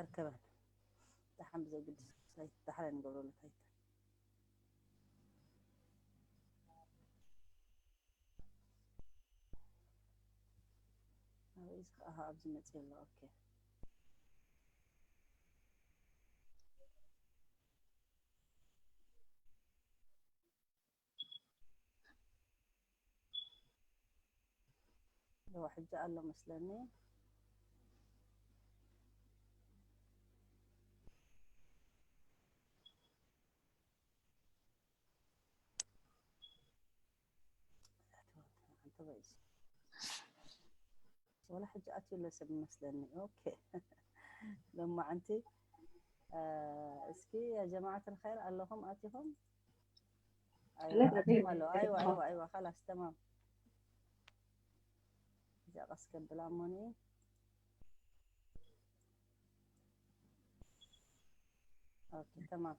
ኣይርከበን። ደሓን ብዘይ ግዲ ሳይት ዳሕራይ ንገብረሉ ታይታ። ኣበይ እዚ ከኣ ኣብዚ መጽእ ኣሎ። ኦኬ። እዋ ሕጂ ኣሎ መስለኒ። ወላ ሕጂ ኣትዩ ኣሎ ሰብ መስለኒ። ኦኬ። ሎማዓንቲ፣ አ፣ እስኪ ያ ጀማዓት الخير ኣለኹም ኣቲኹም? ኣይዋ፣ ኣነ ኣቲኹም ኣሎ። ኣይዋ፣ ኣይዋ፣ ኣይዋ፣ خلاص تمام። እዚኣ ቀስ ከብላ እሞኒ። ኦኬ፣ تمام።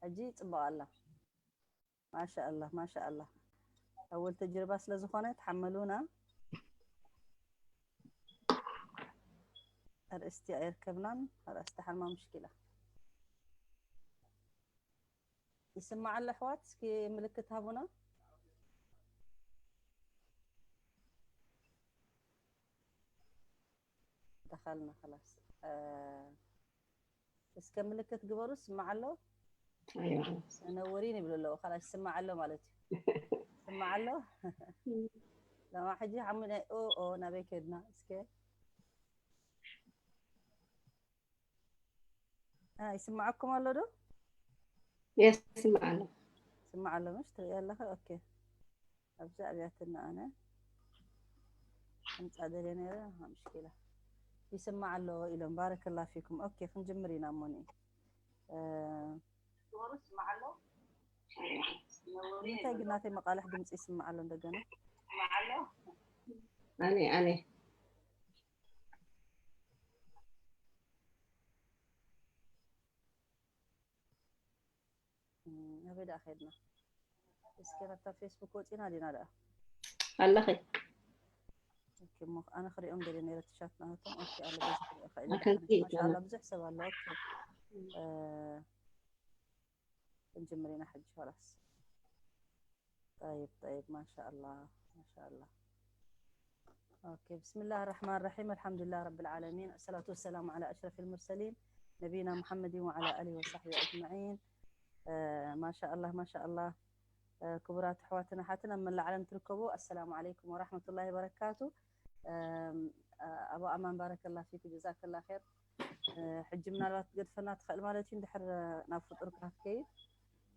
ሕጂ ጽቡቕ ኣላ። ማሻኣላህ፣ ማሻኣላህ። ኣወል ተጅርባ ስለ ዝኾነ ተሓመሉና። ኣርእስቲ ኣይርከብናን። خلاص ተሓማ ሙሽኪላ። ይስማዕ ኣሎ ኣሕዋት? እስኪ ምልክት ሃቡና። ተኻልና خلاص። እ፣ እስከ ምልክት ግበሩ። ስማዕ ኣሎ? ኣይዋ። ነውሪን ይብሉ ኣለዉ። خلاص ስማዕ ኣሎ ማለት እዩ። ስማዕ ኣሎ? ለማ ሕጂ ሓሙይ ናይ ኦ፣ ኦ፣ ናበይ ከድና? እስከ። አ፣ ይስማዓኩም ኣሎ ዶ? የስ፣ ስማዕ ኣሎ። ስማዕ ኣሎ፣ ምሽ ትርእያ ኣለኻ? ኦኬ። ኣብዚ ኣብያትና ኣነ። ከምጻ ደልየ ነይረ፣ አ፣ ምሽኪላ። ይስማዕ ኣሎ ኢሎም፣ ባረከላ ፊኩም። ኦኬ፣ ክንጅምር ኢና እሞኒ። እ፣ እንታይ ግን ናተይ መቃልሕ ድምፂ ይስማዕ ኣሎ እንደገና? ኣነ፣ ኣነ። እም፣ ኣበይ ደኣ ከድና? እስኪ ናብታ ፌስቡክ ወፂና ዲና ደኣ? ኣለኺ። ኦኬ፣ እሞ ኣነ ክሪኦም ደልየ ነይረ እቲ ቻት ናቶም። ኦኬ፣ ኣሎ በዚ ክሪኦ ክእል። ኣከልኪ ማሻኣላ፣ ብዙሕ ሰብ ኣሎ። ኦኬ። እ፣ ክንጅምር ኢና ሕጂ፣ خلاص። طيب، طيب، ما شاء الله، ما شاء الله. ኦኬ፣ بسم الله الرحمن الرحيم، الحمد لله رب العالمين، الصلاة والسلام على أشرف المرسلين، نبينا محمد وعلى آله وصحبه أجمعين. እ፣ ما شاء الله، ما شاء الله. እ፣ ክቡራት ኣሕዋትን ኣሓትን ኣብ መላእ ዓለም ትርከቡ፣ السلام عليكم ورحمة الله وبركاته. እም፣ እ፣ ኣቡ ኣማን ባረከላ ፊክ፣ ጀዛከላ ኸይር። እ፣ ሕጂ ምናልባት ትገድፈና ትኽእል ማለት እዩ፣ እንድሕር፣ እ፣ ናብ ፍጡርካ ክትከይድ።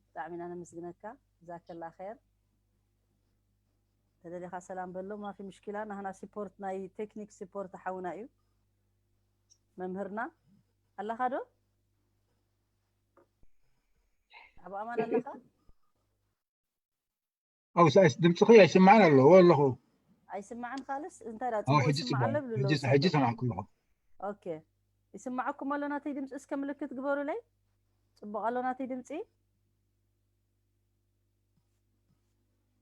ብጣዕሚ ኢና ነመስግነካ። ጀዛከላ ኸይር። ተደሊኻ ሰላም በሎ፣ ማፊ ምሽኪላ። ናህና ሲፖርት፣ ናይ ቴክኒክ ሲፖርት ሓውና እዩ። መምህርና ኣለኻ ዶ? ኣቡ ኣማን ኣለኻ? ኣው ሳይስ ድምፅኺ ኣይስማዕን ኣሎ። ኣለኹ። ኣይስማዕን ካልስ? እንታይ ደኣ ኣው ጽቡቕ ሕጂ ይስማዕ ኣሎ ጽቡቕ። ይብሉ ኣለዉ ሕጂ፣ ሰብ ሕጂ ደኣ። ሰማዕኩ ኣለኹ። ኦኬ። ይስማዓኩም ኣሎ ናተይ ድምፂ? እስከ ምልክት ግበሩለይ። ጽቡቕ ኣሎ ናተይ ድምፂ?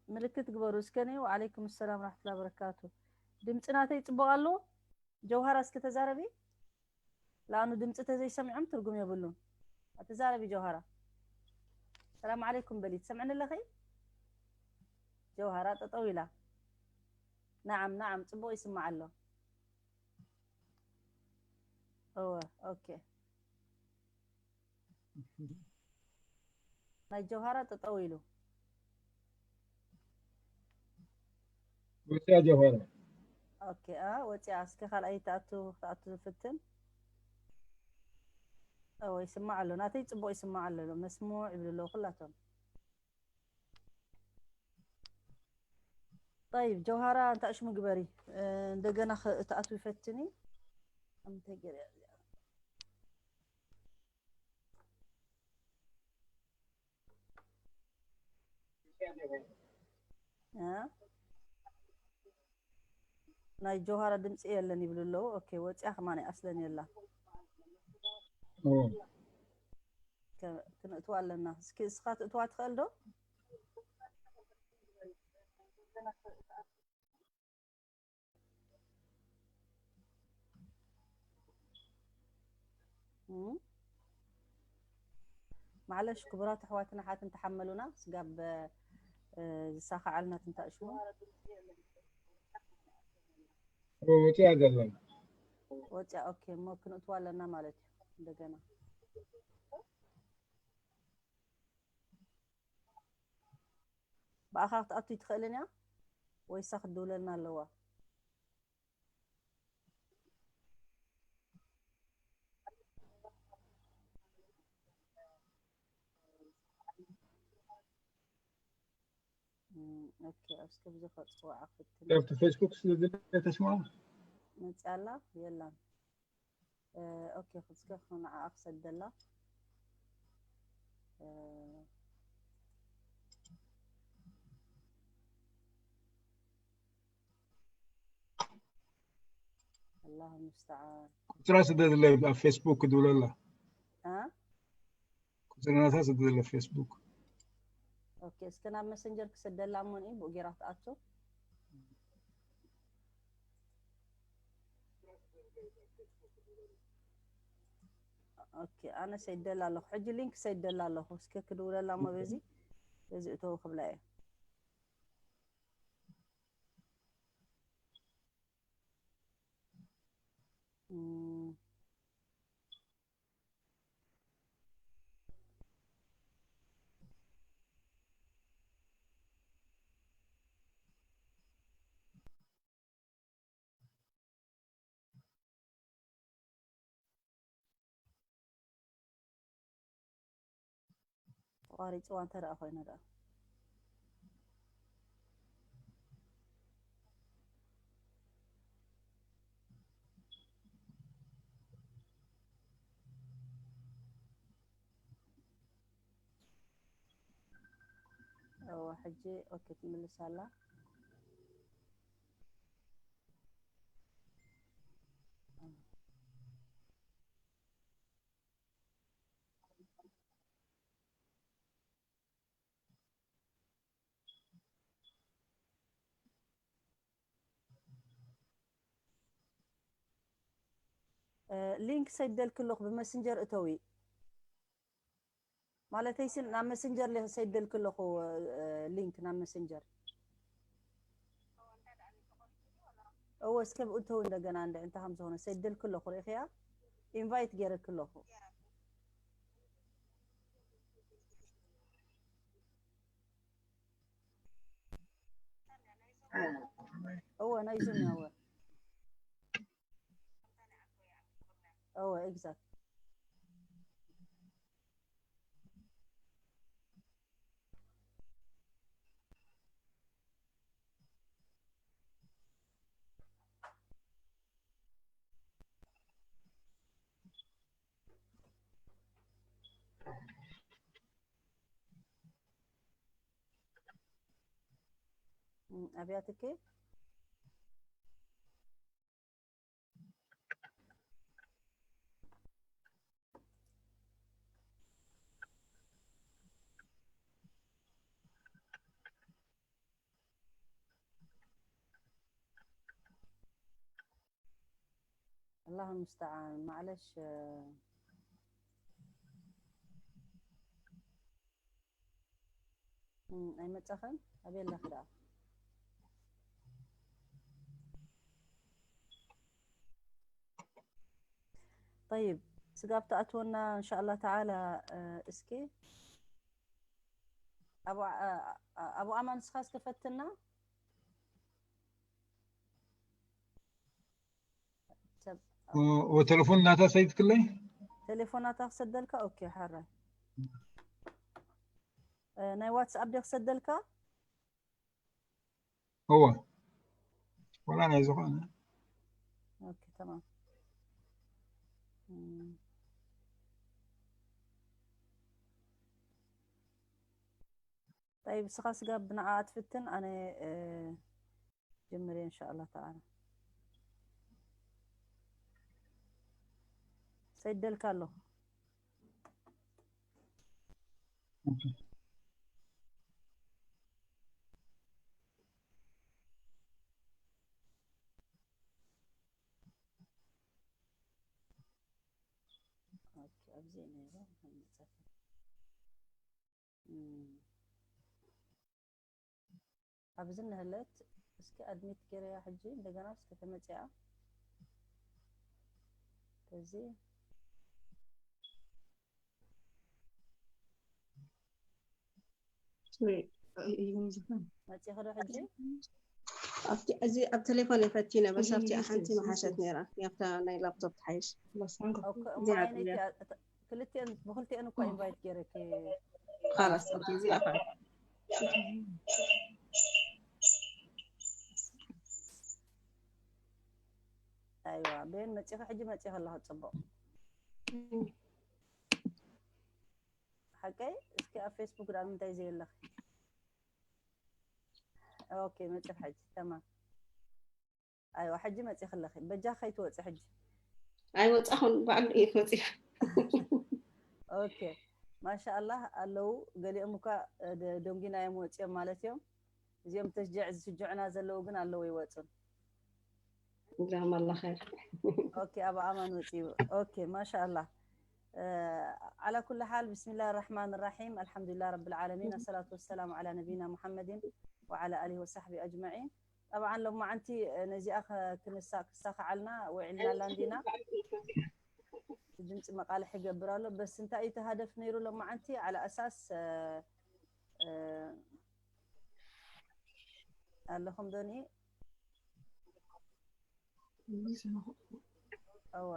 ምልክት ግበሩ እስከ። ኒ ወዓለይኩም ሰላም ወራሕመቱላሂ ወበረካቱ። ድምፂ ናተይ ጽቡቕ ኣሎ? ጀውሃራ እስኪ ተዛረቢ። ለኣኑ ድምፂ ተዘይሰሚዖም ትርጉም የብሉን። ተዛረቢ ጀውሃራ። ሰላም ዓለይኩም በሊ። ትሰምዕኒ ኣለኺ? ጀውሃራ ጠጠው ኢላ። ነዓም፣ ነዓም፣ ጽቡቕ ይስማዕ ኣሎ። እወ፣ ኦኬ። ናይ ጀውሃራ ጠጠው ኢሉ። ወፂኣ ጀውሃራ። ኦኬ፣ አ፣ ወፂኣ። እስኪ ካልኣይ ትኣቱ፣ ትኣቱ ዝፍትን። እወ፣ ይስማዕ ኣሎ። ናተይ ጽቡቕ ይስማዕ ኣሎ። መስሙዕ ይብሉ ኣለዉ ኩላቶም። طيب ጀውሃራ፣ እንታይ ሽሙ ግበሪ። እ፣ እንደገና ኸ-፣ ትኣትዊ ፈትኒ። እንታይ ገይረ እያ እዚኣ? እ? ናይ ጀውሃራ ድምፂ የለን ይብሉ ኣለዉ። ኦኬ፣ ወፂኣ ከማን ኣስለን የላ። ኦ። ከ-፣ ክንእትዋ ኣለና። እስኪ እስኻ ትእትዋ ትኽእል ዶ? እም? ማዕለሽ ክቡራት ኣሕዋትን ኣሓትን ተሓመሉና፣ ስጋብ፣ እ፣ ዝሳኻዓልና ትንታእሽዎ። ወፂኣ ዘለን። ወፂኣ፣ ኦኬ፣ እሞ ክንእትዋ ኣለና ማለት እዩ። እንደገና ብኣኻ ክትኣቱ ትኽእልን እያ ወይሳ ክትድውለልና ኣለዋ? እም፣ ኦኬ፣ እስከ ብዚ ከጽዋዓ ክፍትን። ካብቲ ፌስቡክ ስለ ዝለ ተስማማ። መጽኣላ የላን። እ፣ ኦኬ፣ እስከ ንዓኣ ክሰደላ። እ፣ ኣላሁ ሙስተዓን። ቁፅራ ስደድለይ ኣብ ፌስቡክ ክድውለላ። እ? ቁፅርናታ ስደድለ ፌስቡክ። ኦኬ፣ እስከ ናብ መሰንጀር ክሰደላ እሞ ንኢ ብኡ ጌራ ክትኣቱ። ኦኬ፣ ኣነ ሰይደላ ኣለኹ። ሕጂ ሊንክ ሰይደላ ኣለኹ። እስከ ክድውለላ እሞ በዚ፣ በዚ እተው ክብላ እየ። እም። ተቋሪፅዋ እንተ ደኣ ኮይነ ደኣ። እወ፣ ሕጂ ኦኬ ትምልስ ኣላ። እ፣ ሊንክ ሰይደልኪ ኣለኹ ብመሰንጀር እተዊ። ማለተይ ስን ናብ መሰንጀር ለ-፣ ሰይደልኪ ኣለኹ፣ እ፣ ሊንክ ናብ መሰንጀር። እወ፣ እስከ ብኡ እተዊ እንደገና እንደ እንታይ ከም ዝኾነ ሰይደልኪ ኣለኹ፣ ርኢኽያ? ኢንቫይት ገይረኪ ኣለኹ። እወ፣ ናይ ዙም እያ፣ እወ። እወ፣ ኤግዛክት። እም፣ ኣብያትኪ? الله المستعان، معلش. እም፣ ኣይመጻኸን? ኣበይ ኣለኺ ደኣ? ጠይብ፣ ስጋብ ትኣትወና እንሻኣላ ተዓላ፣ እ፣ እስኪ ኣቡ ዓ-፣ እ፣ ኣቡ ኣማን ንስኻ እስከ ፈትና። ሰብ ወ-፣ ወተለፎን ናታ ሰይድክለይ? ቴሌፎን ናታ ክሰደልካ? ኦኬ፣ ሓራይ። እ፣ ናይ ዋትስኣፕ ዶ ክሰደልካ? እወ። ወላ ናይ ዝኾነ። ኦኬ፣ ተማም። እም። ጠይብ፣ ንስኻ ስጋብ ብንዓኣ ትፍትን፣ ኣነ፣ እ፣ ጀምርየ፣ እንሻኣላህ ተዓላ። ሰይደልካ ኣለኹ። ኣብዚ ነይሩ። እም፣ ኣብዚ እንሀለት። እስኪ ኣድሚት ገይረያ ሕጂ እንደገና እስኪ ተመጽያ። እዚ መጺኺ ዶ ሕጂ? ኣብቲ እዚ ኣብ ቴሌፎን የፈቲነ በስ ኣብቲ ሓንቲ መሓሸት ነይራ። ያብታ ናይ ላፕቶፕ ትሓይሽ። ኦኬ፣ እዚኣ እኮ ዓይነይ እያ። እያ። እታ- ክልቲአን ብክልቲአን እኮ ኢንቫይት ገይረኪ። خلاص ኦኬ እዚኣ ፋ ኣይዋ ቤን መፂኺ ሕጂ መፂኺ ኣለኹ። ፅቡቕ ሓቀይ። እስኪ ኣብ ፌስቡክ ዳ ምንታይ ዘየለኺ? ኦኬ መፂኺ ሕጂ ተማም። ኣይዋ ሕጂ መፂኺ ኣለኺ። በጃ ከይትወፂ ሕጂ። ኣይወፃኹን ባዕሉ እዩ ወፂኹ። ኦኬ ማሻኣላህ ኣለዉ። ገሊኦም እኳ ደ- ደንጊና እዮም ወፂኦም ማለት እዮም። እዚኦም ተሽጅዕ ዝስጅዑና ዘለዉ ግን ኣለዉ ይወፁን። ጀዛኩም ኣላህ ኸይር። ኦኬ ኣብ ኣማን ወፂኡ። ኦኬ ማሻኣላህ። على كل حال بسم الله الرحمن الرحيم الحمد لله رب العالمين الصلاة والسلام على نبينا محمد وعلى آله وصحبه أجمعين. طبعا ሎማዓንቲ ነዚኣ ከ- ክንሳ ክሳኸዓልና ውዒልና ኣላ እንዲና። ድምፂ መቃልሕ ይገብር ኣሎ። በስ እንታይ እዩ እቲ ሃደፍ ነይሩ ሎማዓንቲ على أساس ኣለኹም ዶኒ? እወ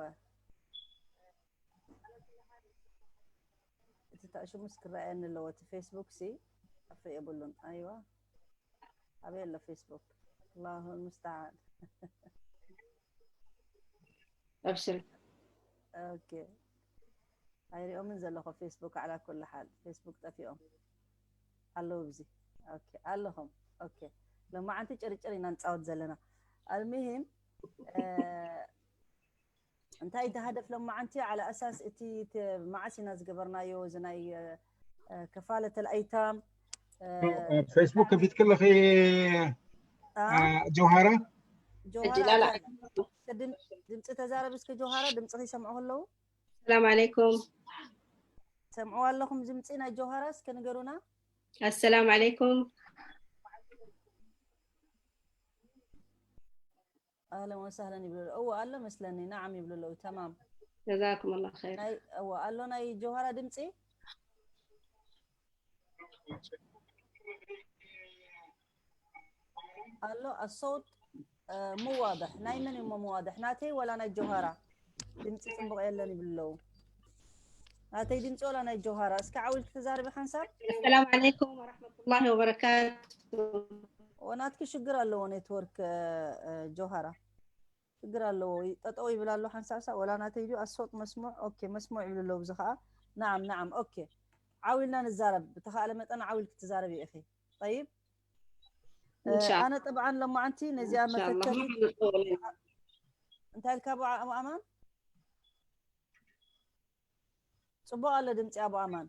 እቲ ታሽሙስ ክረኣየኒ ኣለዎ። እቲ ፌስቡክ ሲ ኣፈ የብሉን። ኣይዋ ኣበይ ኣሎ ፌስቡክ? ኣላሁ ሙስተዓን። ኣብሽር ኦኬ ኣይሪኦምን ዘለኹ ፌስቡክ። على كل حال ፌስቡክ ጠፊኦም ኣለዉ። ብዚ ኦኬ ኣለኹም። ኦኬ ሎማዓንቲ ጭርጭር ኢና ንፃወት ዘለና። المهم እንታይ እቲ ሃደፍ ሎማዓንቲ على أساس እቲ ተ- መዓስ ኢና ዝገበርናዮ እዚ ናይ እ፣ كفالة الأيتام እ፣ ፌስቡክ ከፊት ከለኺ አ፣ ጀውሃራ ጆሃራ ሕጂ ላላ ድምፂ ተዛረብ እስከ ጆሃራ ድምፅኺ ይሰምዑ ከለዉ ሰላም ዓለይኩም። ሰምዑ ኣለኹም ድምፂ ናይ ጆሃራ እስከ ንገሩና። ኣሰላም ዓለይኩም። ኣህለን ወሳህለን ይብሉ። እዎ ኣሎ መስለኒ። ናዓም ይብሉ ኣለዉ። ተማም ጀዛኩም ኣላህ ኸይር። ናይ እዎ ኣሎ ናይ ጆሃራ ድምፂ ኣሎ። الصوت مو واضح ናይ መን እሞ مو واضح ናተይ ወላ ናይ ጆሃራ ድምፂ ፅቡቕ የለን ይብሉ ኣለዉ። ናተይ ድምፂ ወላ ናይ ጆሃራ እስኪ ዓው ኢልኪ ተዛረቢ ሓንሳብ። ኣሰላም ዓለይኩም ወረሕመቱላሂ ወበረካቱ። ወናትኪ ሽግር ኣለዎ ኔትወርክ ጆሃራ ሽግር ኣለዎ። ጠጠው ይብል ኣሎ ሓንሳብ ሳብ ወላ ናተይ ድዩ ኣስወጥ መስሙዕ ኦኬ መስሙዕ ይብሉ ኣለዉ። ብዚ ከዓ ናዓም ናዓም ኦኬ ዓው ኢልና ንዛረብ ብተኻእለ መጠን ዓው ኢልኪ ትዛረቢ ኢኺ። ጠይብ ኢንሻ- ኣነ ጠብዓን ሎማዓንቲ ነዚኣ ኢንሻ ኣላህ መፈተኒ ማ ክንጠወል ኢና። እንታይ ኢልካ ኣቡ ኣማን? ፅቡቕ ኣሎ ድምፂ ኣቡ ኣማን።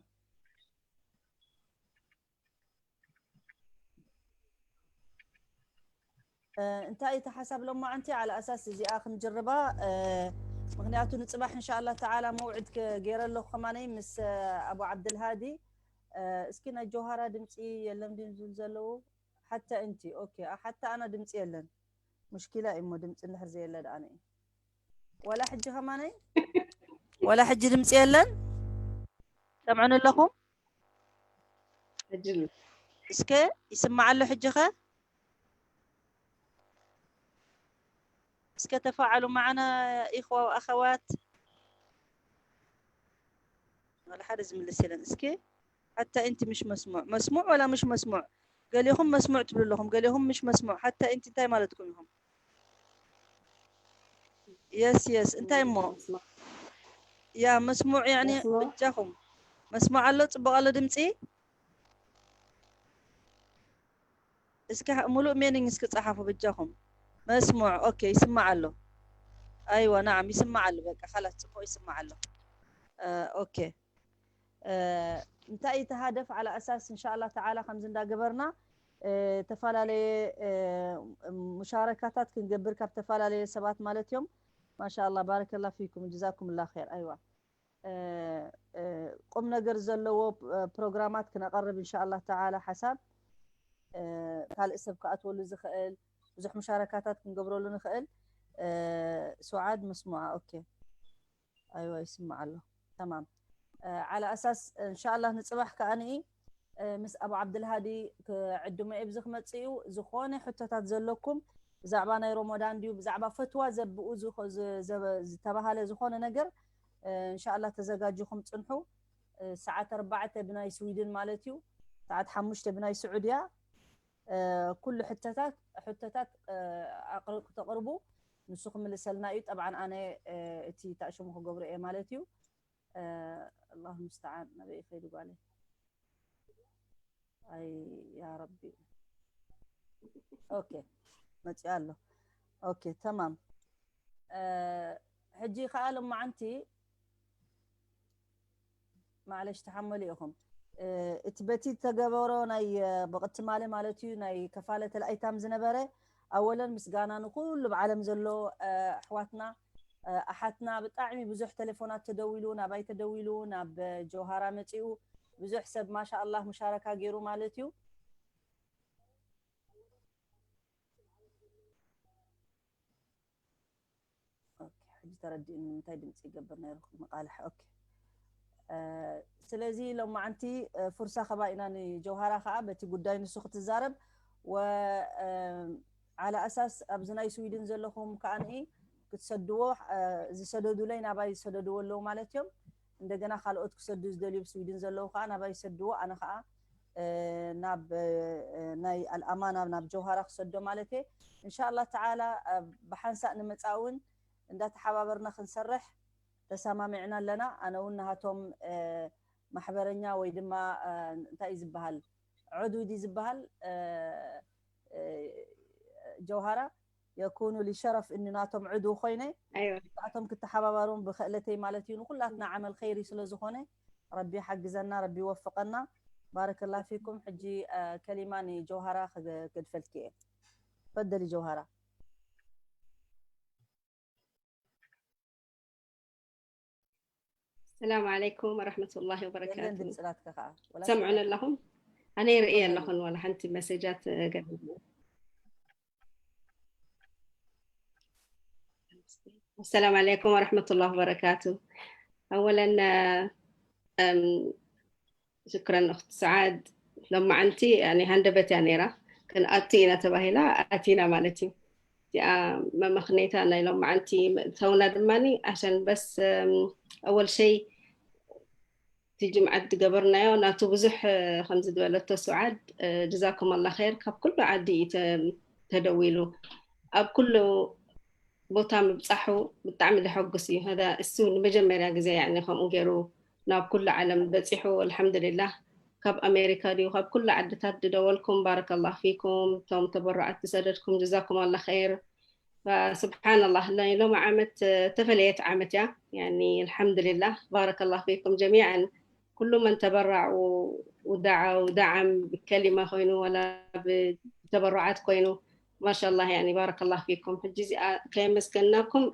እ፣ እንታይ እቲ ሓሳብ ሎማዓንቲ على أساس እዚኣ ክንጅርባ እ፣ ምክንያቱ ንፅባሕ እንሻላ ተዓላ መውዕድ ከ- ገይረ ኣለኹ ከማነይ ምስ እ፣ ኣቡ ዓብድልሃዲ እ፣ እስኪ ናይ ጆሃራ ድምፂ የለን ድዩ ዝብል ዘለዉ ሓታ እንቲ ኦኬ ሓታ ኣና ድምፂ የለን ሙሽኪላ እዩ እሞ ድምፂ እንድሕር ዘየለ ደኣ ንኢ ወላ ሕጂ ከማነይ ወላ ሕጂ ድምፂ የለን ሰምዑን ኣለኹም ሕጂ ኣሎ። እስከ ይስማዕ ኣሎ ሕጂ ኸ እስከ ተፋዓሉ معنا إخوة وأخوات ولا حدا ዝምልስ የለን እስኪ حتى أنت مش مسموع مسموع ولا مش مسموع ገሊኹም መስሙዕ ትብሉ ኣለኹም ገሊኹም مش مسموع حتى أنت እንታይ ማለትኩም ኢኹም yes yes እንታይ እሞ ያ መስሙዕ يعني መስሙዕ በጃኹም መስሙዕ ኣሎ ፅቡቕ ኣሎ ድምፂ እስኪ ሙሉእ meaning እስኪ ፀሓፉ በጃኹም መስሙዕ ኦኬ ይስማዕ ኣሎ ኣይዋ ናዓም ይስማዕ ኣሎ በቃ خلاص ፅቡቕ ይስማዕ ኣሎ ኦኬ እንታይ እቲ ሃደፍ على أساس እንሻላ ተዓላ ከምዚ እንዳገበርና ተፈላለየ ሙሻረካታት ክንገብር ካብ ተፈላለየ ሰባት ማለት እዮም ማሻላ ባረከላ ፊኩም ጀዛኩም ላ ር ኣይዋ ቁም ነገር ዘለዎ ፕሮግራማት ክነቐርብ እንሻላ ተዓላ ሓሳብ ካልእ ሰብ ክኣትወሉ ዝኽእል ብዙሕ ሙሻረካታት ክንገብረሉ ንኽእል። ሱዓድ መስሙዓ ኦኬ። ኣይዋ ይስማዕ ኣሎ። ተማም ዓላ ኣሳስ እንሻላ ንፅባሕ ከኣ ንኢ ምስ ኣቡ ዓብድልሃዲ ክዕድሞ እየ ብዚ ክመፅእ እዩ። ዝኾነ ሕቶታት ዘለኩም ብዛዕባ ናይ ሮሞዳን ድዩ ብዛዕባ ፈትዋ ዘብኡ ዝተባሃለ ዝኾነ ነገር እንሻላ ተዘጋጅኹም ፅንሑ። ሰዓት ኣርባዕተ ብናይ ስዊድን ማለት እዩ። ሰዓት ሓሙሽተ ብናይ ስዑድያ ኩሉ ሕቶታት ሕቶታት ክተቕርቡ ንሱ ክምልሰልና እዩ። ጠብዓን ኣነ እቲ ታእሽሙ ክገብሮ እየ ማለት እዩ። ኣላሁ ሙስተዓን ናበይ ይኸይዱ ጓለይ። ኣይ ያ ረቢ። ኦኬ መፅኡ ኣሎ። ኦኬ ተማም። ሕጂ ከዓ ሎማዓንቲ ማዕለሽ ተሓመሉ ኢኹም። እቲ በቲ ተገበሮ ናይ ብቕትማለ ማለት እዩ ናይ ከፋለተ ልኣይታም ዝነበረ ኣወለን ምስጋና ንኩሉ ብዓለም ዘሎ ኣሕዋትና ኣሓትና ብጣዕሚ ብዙሕ ቴሌፎናት ተደዊሉ ናባይ ተደዊሉ ናብ ጀውሃራ መፂኡ ብዙሕ ሰብ ማሻ ኣላህ ሙሻረካ ገይሩ ማለት እዩ። ሕጂ ተረዲኡኒ ንምንታይ ድምፂ ይገብር ነይሩ መቃልሕ ኦኬ። ስለዚ ሎማዓንቲ ፍርሳ ከባ ኢና ንጀውሃራ ከዓ በቲ ጉዳይ ንሱ ክትዛረብ ዓላ ኣሳስ ኣብዚ ናይ ስዊድን ዘለኹም ከዓ ንኢ ክትሰድዎ ዝሰደዱለይ ናባይ ዝሰደድዎ ኣለዉ ማለት እዮም። እንደገና ካልኦት ክሰዱ ዝደልዩ ስዊድን ዘለዉ ከዓ ናባይ ይሰድዎ ኣነ ከዓ ናብ ናይ ኣልኣማና ናብ ጀውሃራ ክሰዶ ማለት እየ። እንሻላ ተዓላ ብሓንሳእ ንመፃእ እውን እንዳተሓባበርና ክንሰርሕ ተሰማሚዕና ኣለና። ኣነ እውን ናሃቶም ማሕበረኛ ወይ ድማ እንታይ እዩ ዝበሃል ዕዱዲ ዝበሃል ጀውሃራ የኩኑ ሊሸረፍ እኒ ናቶም ዕዱ ኮይነ ኣቶም ክተሓባበሩን ብክእለተይ ማለት እዩ ንኩላትና ዓመል ኸይሪ ስለ ዝኾነ ረቢ ሓግዘና ረቢ ወፍቀና። ባረከላ ፊኩም። ሕጂ ከሊማ ንጀውሃራ ክገድፈልኪ እየ። ፈደሊ ጀውሃራ። السلام عليكم ورحمة الله وبركاته. سمعون لهم؟ أنا رئي لهم ولا حنتي مسجات. السلام عليكم ورحمة الله وبركاته. أولا شكرا أخت سعاد. لما عنتي يعني هندبت يعني را كان أتينا تباهلا أتينا مالتي. እቲኣ መመኽነይታ ናይ ሎማዓንቲ ምእታውና ድማ ኣሸን በስ ኣወል ሸይ እቲ ጅምዓት ዝገበርናዮ ናቱ ብዙሕ ከምዚ ዝበለቶ ስዓድ ጅዛኩም ኣላ ኸይር ካብ ኩሉ ዓዲ እዩ ተደዊሉ ኣብ ኩሉ ቦታ ምብፃሑ ብጣዕሚ ዘሐጉስ እዩ። እሱ ንመጀመርያ ግዜ ከምኡ ገይሩ ናብ ኩሉ ዓለም በፂሑ ኣልሓምዱሊላህ። ካብ ኣሜሪካ ድዩ ካብ ኩሉ ዓድታት ዝደወልኩም ባረከላህ ፊኩም እቶም ተበሩዓት ዝሰደድኩም ጀዛኩም ኣላ ኸይር። ስብሓንላህ ናይ ሎሚ ዓመት ተፈለየት ዓመት እያ። ኣልሓምዱሊላህ ባረከላህ ፊኩም ጀሚዓን ኩሉ መን ተበራዕ ውዳዓ ውዳዓም ብከሊማ ኮይኑ ወላ ብተበሩዓት ኮይኑ ማሻላህ ያኒ ባረከላህ ፊኩም። ሕጂ እዚኣ ከየመስገንናኩም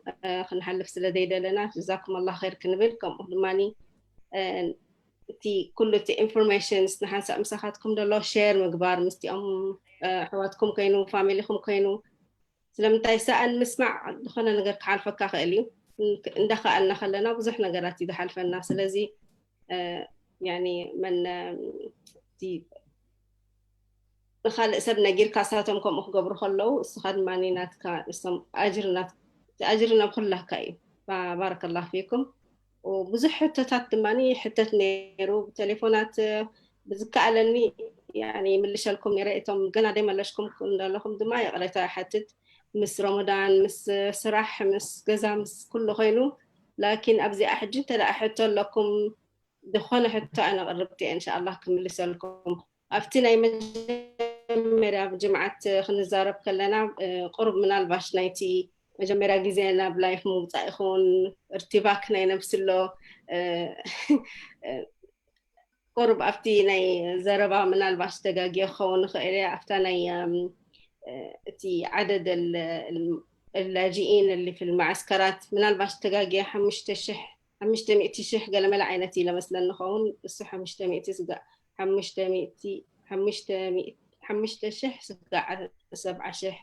ክንሓልፍ ስለ ዘይደለና ጀዛኩም ኣላህ ኸይር ክንብል ከምኡ ድማ እቲ ኩሉ እቲ ኢንፎርሜሽንስ ንሓንሳእ ምሳኻትኩም ዘሎ ሼር ምግባር ምስቲኦም ኣሕዋትኩም ኮይኑ ፋሚሊኹም ኮይኑ ስለምንታይ ሰኣን ምስማዕ ዝኾነ ነገር ክሓልፈካ ክእል እዩ። እንዳኸኣልና ከለና ብዙሕ ነገራት እዩ ዝሓልፈና። ስለዚ ያኒ መን ንኻልእ ሰብ ነጊርካ እሳቶም ከምኡ ክገብሩ ከለዉ እስኻ ድማ ናትካ እሶም ኣጅሪ ናብ ኩላካ እዩ። ባረከላህ ፊኩም። ብዙሕ ሕቶታት ድማ ይሕተት ነይሩ ብቴሌፎናት ብዝከኣለኒ ይምልሸልኩም ነይረ። እቶም ገና ዘይመለሽኩም ዘለኹም ድማ ይቕሬታ ይሓትት። ምስ ረመዳን ምስ ስራሕ ምስ ገዛ ምስ ኩሉ ኮይኑ ላኪን ኣብዚኣ ሕጂ እንተ ሕቶ ኣለኩም ዝኾነ ሕቶ ኣነ ቅርብቲ እየ እንሻኣላህ ክምልሰልኩም። ኣብቲ ናይ መጀመርያ ጅምዓት ክንዛረብ ከለና ቁሩብ ምናልባሽ ናይቲ መጀመርያ ግዜ ናብ ላይፍ ምውፃእ ይኹን እርቲባክ ናይ ነብስሎ ቁሩብ ኣብቲ ናይ ዘረባ ምናልባሽ ተጋጊየ ክኸውን ይኽእል እየ ኣብታ ናይ እቲ ዓደድ ላጂኢን ሊ ፊ ልማዓስከራት ምናልባሽ ተጋጊየ ሓሙሽተ ሽሕ ሓሙሽተ ሚእቲ ሽሕ ገለመለ ዓይነት እዩ ለመስለኒ ኸውን። እሱ ሓሙሽተ ሚእቲ ስጋዕ ሓሙሽተ ሚእቲ ሓሙሽተ ሚእቲ ሓሙሽተ ሽሕ ስጋዕ ሰብዓ ሽሕ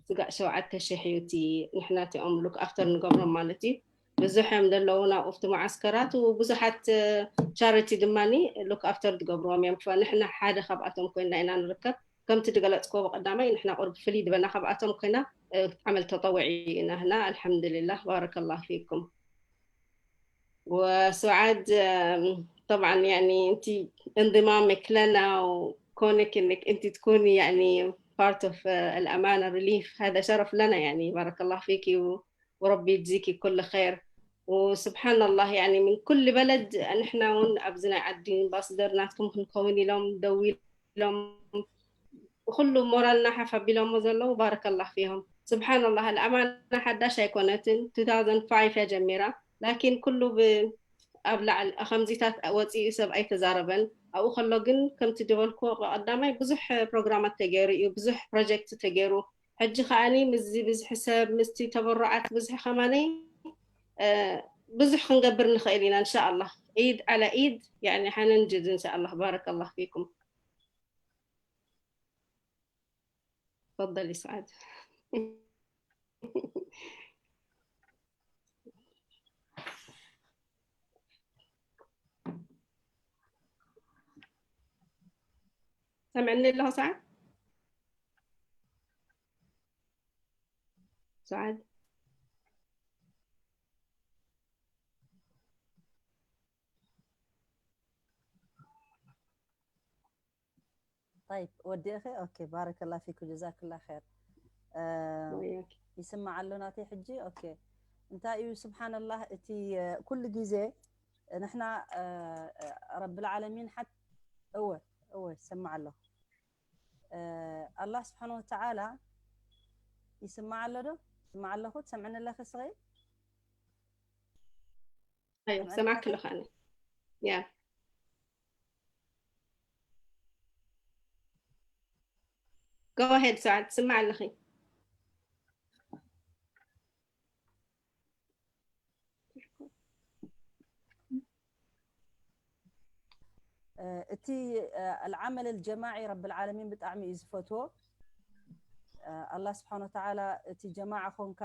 ስጋዕ ሸውዓተ ሽሕ እዩ እቲ ንሕና እቲኦም look after ንገብሮም ማለት እዩ። ብዙሕ እዮም ዘለዉ ናብኡ ኣብቲ መዓስከራት፣ ብዙሓት charity ድማ look after ዝገብርዎም እዮም። ንሕና ሓደ ካብኣቶም ኮይና ኢና ንርከብ። ከምቲ ዝገለፅክዎ ብቀዳማይ ንሕና ቁርብ ፍልይ ዝበልና ካብኣቶም ኮይና ዓመል ተጠውዒ ኢና ህና። ኣልሓምዱሊላህ ባረከላሁ ፊኩም። وسعاد طبعا يعني انت انضمامك لنا وكونك انك انت تكوني يعني part of الأمانة Relief هذا شرف لنا يعني بارك الله فيك وربي يجزيكي كل خير. وسبحان الله يعني من كل بلد نحن ون ابزنا عدين باصدر ناتكم كنكون لهم دوي لهم وكل مورالنا حفا بلهم وزلوا بارك الله فيهم. سبحان الله الأمانة حداش هيكونتن ألفين وخمسة يا جميرة لكن كله ب ኣብ ላዕሊ ከምዚታት ወፂኡ ሰብ ኣይተዛረበን። ኣብኡ ከሎ ግን ከምቲ ዝበልክዎ ቀዳማይ ብዙሕ ፕሮግራማት ተገይሩ እዩ፣ ብዙሕ ፕሮጀክት ተገይሩ። ሕጂ ከዓኒ ምስዚ ብዝሒ ሰብ ምስቲ ተበሩዓት ብዙሕ ከማነይ ብዙሕ ክንገብር ንኽእል ኢና እንሻኣላ። ኢድ ዓላ ኢድ ሓነንጅድ እንሻኣላ። ባረከላ ፊኩም። تفضلي سعاد. سمعني الله سعد؟ سعد؟ طيب وديخي اوكي بارك الله فيك وجزاك الله خير. يسمع له ناتي حجي اوكي. انت ايو سبحان الله اتي كل جيزي نحنا رب العالمين حتى هو هو سمع له. الله سبحانه وتعالى يسمع له ده يسمع له خد سمعنا الله خسري. ايوه سمعك له خاني. يا Go ahead سعد سمع لخي. እቲ العمل الجماعي رب العالمين ብጣዕሚ እዩ ዝፈትዎ። الله سبحانه وتعالى እቲ ጀማዓ ኾንካ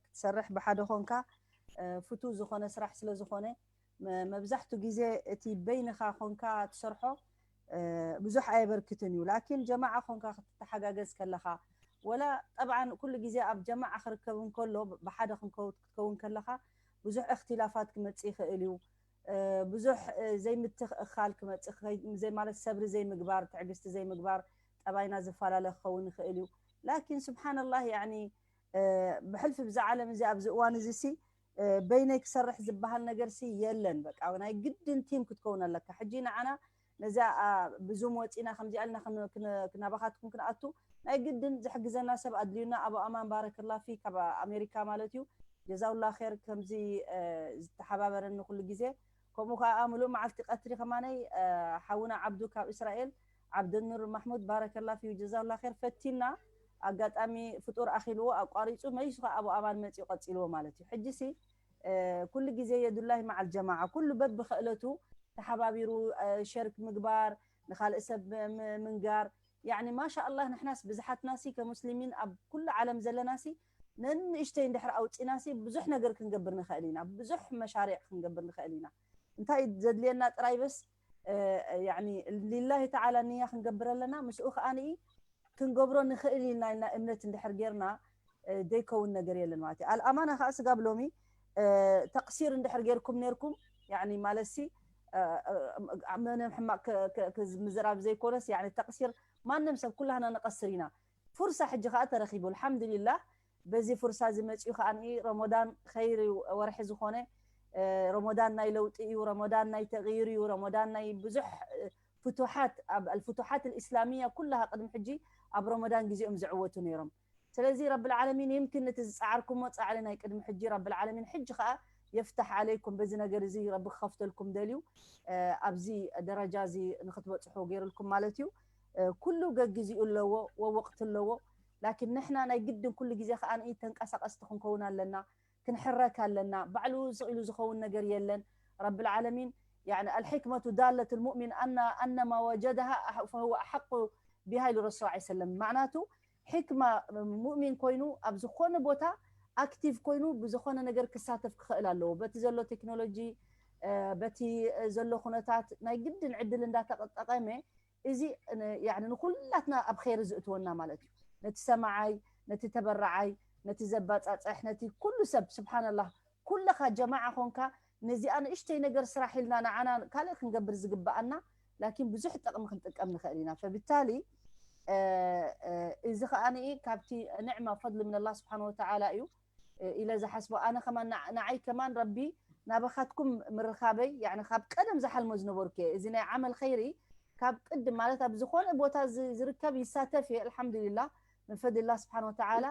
ክትሰርሕ ብሓደ ኾንካ ፍቱ ዝኾነ ስራሕ ስለ ዝኾነ መብዛሕቱ ግዜ እቲ በይንኻ ኾንካ ትሰርሖ ብዙሕ ኣየበርክትን እዩ። ላኪን ጀማዓ ኾንካ ክትተሓጋገዝ ከለኻ ወላ ጠብዓን ኩሉ ግዜ ኣብ ጀማዓ ክርከብ እንከሎ ብሓደ ክትከውን ከለኻ ብዙሕ እክትላፋት ክመፅእ ይኽእል እዩ። ብዙሕ ዘይምትኽእኻል ክመፅእ ማለት ሰብሪ ዘይምግባር ትዕግስቲ ዘይምግባር ጠባይና ዝፈላለ ክኸውን ይኽእል እዩ። ላኪን ስብሓንላህ ያኒ ብሕልፊ ብዛ ዓለም እዚ ኣብዚ እዋን እዚ ሲ በይነይ ክሰርሕ ዝበሃል ነገር ሲ የለን። በቃ ናይ ግድን ቲም ክትከውን ኣለካ። ሕጂ ንዓና ነዚኣ ብዙም ወፂና ከምዚኣ ኢልና ክናባኻትኩም ክንኣቱ ናይ ግድን ዝሕግዘና ሰብ ኣድልዩና። ኣቡ ኣማን ባረከላ ፊ ካብ ኣሜሪካ ማለት እዩ። ጀዛውላ ር ከምዚ ዝተሓባበረኒ ኩሉ ግዜ ከምኡ ከዓ ምሉእ መዓልቲ ቀትሪ ከማነይ ሓውና ዓብዱ ካብ እስራኤል ዓብደኑር ማሕሙድ ባረከላ ፊ ጀዛውላ ር ፈቲና ኣጋጣሚ ፍጡር ኣኺልዎ ኣቋሪፁ መይሱ ከዓ ኣቡ ኣማን መፂኡ ቀፂልዎ ማለት እዩ። ሕጂ ሲ ኩሉ ግዜ የዱላሂ መዓል ጀማዓ ኩሉ በብኽእለቱ ተሓባቢሩ ሸርክ ምግባር ንካልእ ሰብ ምንጋር ያኒ ማሻ ኣላህ ንሕናስ ብዝሓትናሲ ከሙስሊሚን ኣብ ኩሉ ዓለም ዘለናሲ ነንእሽተይ እንድሕር ኣውፂናሲ ብዙሕ ነገር ክንገብር ንኽእል ኢና። ብዙሕ መሻሪዕ ክንገብር ንኽእል ኢና። እንታይ ዘድልየና ጥራይ በስ ያኒ ሊላሂ ተዓላ ንያ ክንገብር ኣለና። ምስኡ ከዓ ንኢ ክንገብሮ ንኽእል ኢልና ኢልና እምነት እንድሕር ጌርና ዘይከውን ነገር የለን ማለት እዩ። ኣልኣማና ከዓ ስጋብ ሎሚ ተቅሲር እንድሕር ጌርኩም ኔርኩም ያኒ ማለትሲ መነ ሕማቅ ምዝራብ ዘይኮነስ ያኒ ተቅሲር ማንም ሰብ ኩላህና ንቀስር ኢና። ፉርሳ ሕጂ ከዓ ተረኪቡ ኣልሓምዱሊላህ። በዚ ፉርሳ እዚ መፅኡ ከዓ ረመዳን ኸይሪ ወርሒ ዝኾነ ረመዳን ናይ ለውጢ እዩ። ረመዳን ናይ ተغይር እዩ። ረመዳን ናይ ብዙሕ ፍቱሓት ኣብ الفتوحات الإسلامية ኩላሃ ቅድሚ ሕጂ ኣብ ረመዳን ግዜኦም ዝዕወቱ ነይሮም። ስለዚ ረብል ዓለሚን يمكن ነቲ ዝፀዓርኩሞ ፃዕሪ ናይ ቅድሚ ሕጂ ረብል ዓለሚን ሕጂ ከዓ يفتح عليكم በዚ ነገር እዚ ረቢ ክኸፍተልኩም ደልዩ ኣብዚ ደረጃ እዚ ንክትበፅሑ ገይርልኩም ማለት እዩ። ኩሉ ገግዚኡ ኣለዎ ወወቅቲ ኣለዎ። ላኪን ንሕና ናይ ግድን ኩሉ ግዜ ከዓ ተንቀሳቀስቲ ክንከውን ኣለና። ክንሕረክ ኣለና። ባዕሉ ስቕ ኢሉ ዝኸውን ነገር የለን። ረብል ዓለሚን፣ يعني الحكمة دالة المؤمن أن أن ما وجدها فهو أحق بها ኢሉ ረሱል ሰለላሁ ዐለይሂ ወሰለም። ማዕናቱ ሕክማ፣ ሙእሚን ኮይኑ ኣብ ዝኾነ ቦታ ኣክቲቭ ኮይኑ ብዝኾነ ነገር ክሳተፍ ክኽእል ኣለዎ። በቲ ዘሎ ቴክኖሎጂ፣ በቲ ዘሎ ኩነታት ናይ ግድን ዕድል እንዳተጠቀመ፣ እዚ ንኩላትና ኣብ ኸይሪ ዝእትወና ማለት እዩ። ነቲ ሰማዓይ፣ ነቲ ተበራዓይ፣ ነቲ ዘባፃፅሕ፣ ነቲ ኩሉ ሰብ። ስብሓንላህ፣ ኩልኻ ጀማዓ ኾንካ ነዚኣ ንእሽተይ ነገር ስራሕ ኢልና ንዓና ካልእ ክንገብር ዝግበኣና፣ ላኪን ብዙሕ ጥቕሚ ክንጥቀም ንኽእል ኢና። ፈብታሊ እዚ ከኣ ካብቲ ንዕማ ፈድሊ ምንላ ስብሓን ወተዓላ እዩ ኢለ ዝሓስቦ። ኣነ ከማን ንዓይ ከማን ረቢ ናባኻትኩም ምርኻበይ፣ ያኒ ካብ ቀደም ዝሓልሞ ዝነበርኩ እየ። እዚ ናይ ዓመል ኸይሪ ካብ ቅድም ማለት ኣብ ዝኾነ ቦታ ዝርከብ ይሳተፍ እየ፣ ኣልሓምዱሊላ፣ ምን ፈድልላ ስብሓን ወተዓላ።